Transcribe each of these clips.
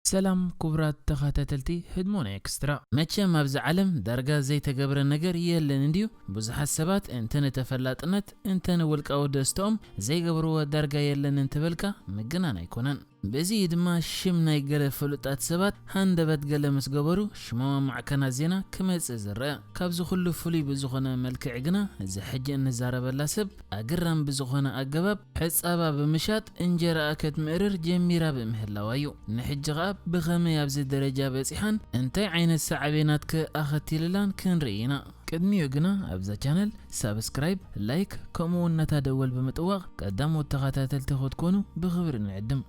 ሰላም ክቡራት ተኸታተልቲ ህድሞና ኤክስትራ። መቸም ኣብዚ ዓለም ዳርጋ ዘይተገብረ ነገር የለን እንድዩ። ብዙሓት ሰባት እንተ ንተፈላጥነት እንተ ንውልቃዊ ደስተኦም ዘይገብርዎ ዳርጋ የለን እንትበልካ ምግናን ኣይኮነን። በዚ ድማ ሽም ናይ ገለ ፍሉጣት ሰባት ሃንደበት ገለ ምስ ገበሩ ሽሞም ኣብ ማዕከናት ዜና ክመጽእ ዝረአ። ካብዚ ኩሉ ፍሉይ ብዝኾነ መልክዕ ግና እዚ ሕጂ እንዛረበላ ሰብ ኣገራሚ ብዝኾነ ኣገባብ ሕጻባ ብምሻጥ እንጀራኣ ከትምእርር ጀሚራ ብምህላዋ እዩ። ንሕጂ ኸኣ ብኸመይ ኣብዚ ደረጃ በጺሓን እንታይ ዓይነት ሳዕቤናት ከ ኣኸቲልላን ክንርኢ ኢና። ቅድሚኡ ግና ኣብዛ ቻነል ሳብስክራይብ፣ ላይክ ከምኡ እውን ነታ ደወል ብምጥዋቕ ቀዳሞት ተኸታተልቲ ክትኮኑ ብኽብሪ ንዕድም።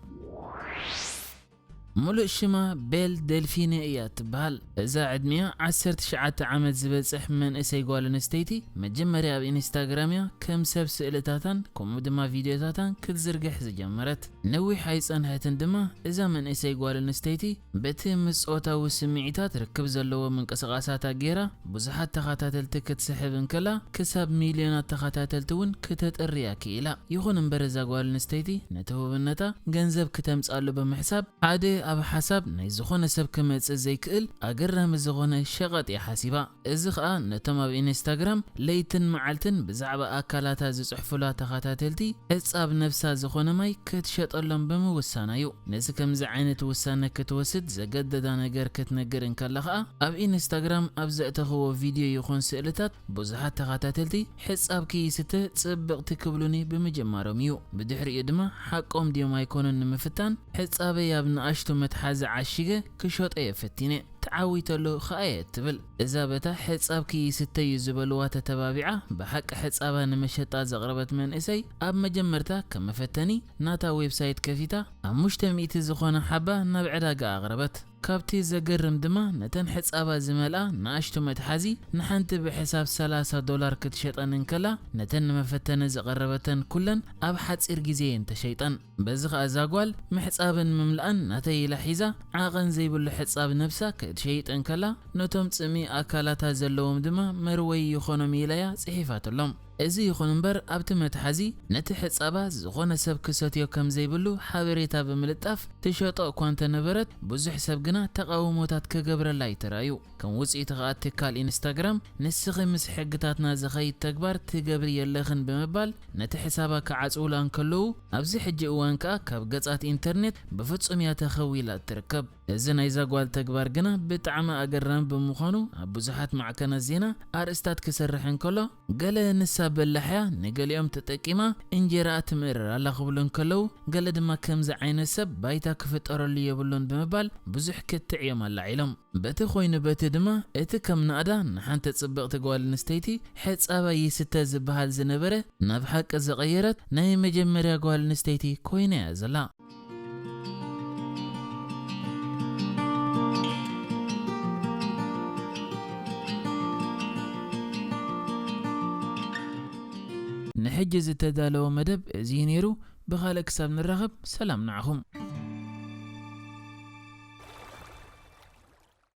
ሙሉእ ሽማ ቤል ደልፊኔ እያ ትበሃል። እዛ ዕድሚኣ ዓሰርተ ትሽዓተ ዓመት ዝበጽሕ መንእሰይ ጓል ኣንስተይቲ መጀመርያ ኣብ ኢንስታግራም እያ ከም ሰብ ስእልታታን ከምኡ ድማ ቪድዮታታን ክትዝርግሕ ዝጀመረት። ነዊሕ ኣይጸንሐትን ድማ እዛ መንእሰይ ጓል ኣንስተይቲ በቲ ምስ ጾታዊ ስምዒታት ርክብ ዘለዎ ምንቅስቓሳታ ገይራ ብዙሓት ተኸታተልቲ ክትስሕብ እንከላ ክሳብ ሚልዮናት ተኸታተልቲ እውን ክተጥርያ ክኢላ። ይኹን እምበር እዛ ጓል ኣንስተይቲ ነቲ ውብነታ ገንዘብ ክተምጻሉ ብምሕሳብ ሓደ ኣብ ሓሳብ ናይ ዝኾነ ሰብ ክመጽእ ዘይክእል ኣገራሚ ዝኾነ ሸቐጥ እያ ሓሲባ። እዚ ኸኣ ነቶም ኣብ ኢንስታግራም ለይትን መዓልትን ብዛዕባ ኣካላታ ዝጽሕፉላ ተኸታተልቲ ሕጻብ ነብሳ ዝኾነ ማይ ክትሸጠሎም ብምውሳና እዩ። ነዚ ከምዚ ዓይነት ውሳነ ክትወስድ ዘገደዳ ነገር ክትነግር እንከላ ኸኣ ኣብ ኢንስታግራም ኣብ ዘእተኽዎ ቪድዮ ይኹን ስእልታት ብዙሓት ተኸታተልቲ ሕጻብ ክይስተ ጽብቕቲ ክብሉኒ ብምጅማሮም እዩ። ብድሕሪኡ ድማ ሓቆም ድዮም ኣይኮኑን ንምፍታን ሕጻበይ ኣብ ንኣሽቱ መትሓዚ ዓሺገ ክሸጦ እየ ፈቲነ። ተዓዊተሉ ኸኣ እየ ትብል። እዛ በታ ሕጻብ ክይስተ እዩ ዝበልዋ ተተባቢዓ ብሓቂ ሕጻባ ንመሸጣ ዘቕረበት መንእሰይ ኣብ መጀመርታ ከም መፈተኒ ናታ ዌብሳይት ከፊታ ሓሙሽተ ሚእቲ ዝኾነ ሓባ ናብ ዕዳጋ ኣቕረበት። ካብቲ ዘገርም ድማ ነተን ሕጻባ ዝመልኣ ንኣሽቱ መትሓዚ ንሓንቲ ብሕሳብ ሰላሳ ዶላር ክትሸጠን እንከላ ነተን ንመፈተኒ ዝቐረበተን ኩለን ኣብ ሓጺር ግዜ እየን ተሸይጠን። በዚ ኸኣ እዛ ጓል ምሕጻብን ምምላእን ናተይ ኢላ ሒዛ ዓቐን ዘይብሉ ሕጻብ ነብሳ ክትሸይጥ እንከላ ነቶም ጽምኢ ኣካላታ ዘለዎም ድማ መርወይ ይኾኖም ኢላያ ጽሒፋትሎም። እዚ ይኹን እምበር ኣብቲ መትሓዚ ነቲ ሕጻባ ዝኾነ ሰብ ክሰትዮ ከም ዘይብሉ ሓበሬታ ብምልጣፍ ትሸጦ እኳ እንተነበረት ብዙሕ ሰብ ግና ተቓውሞታት ክገብረላ እዩ ተራእዩ። ከም ውጽኢቱ ኸኣ ትካል ኢንስታግራም ንስኺ ምስ ሕግታትና ዝኸይድ ተግባር ትገብሪ የለኽን ብምባል ነቲ ሕሳባ ክዓጽውላ እንከለዉ ኣብዚ ሕጂ እዋን ከኣ ካብ ገጻት ኢንተርኔት ብፍጹም እያ ተኸዊላ እትርከብ። እዚ ናይዛ ጓል ተግባር ግና ብጣዕሚ ኣገራሚ ብምዃኑ ኣብ ብዙሓት ማዕከናት ዜና ኣርእስታት ክሰርሕ እንከሎ ገለ ንሳ በላሕያ ንገሊኦም ተጠቂማ እንጀራኣ ትምእርር ኣላ ክብሉ እንከለዉ ገለ ድማ ከምዚ ዓይነት ሰብ ባይታ ክፍጠረሉ የብሉን ብምባል ብዙሕ ክትዕ እዮም ኣላዒሎም። በቲ ኮይኑ በቲ ድማ እቲ ከም ናእዳ ንሓንቲ ጽብቕቲ ጓል ኣንስተይቲ ሕጻባ ይስተ ዝበሃል ዝነበረ ናብ ሓቂ ዝቐየረት ናይ መጀመርያ ጓል ኣንስተይቲ ኮይና እያ ዘላ። ንሕጂ ዝተዳለወ መደብ እዚ እዩ ነይሩ። ብኻልእ ክሳብ ንራኸብ ሰላም ንዓኹም።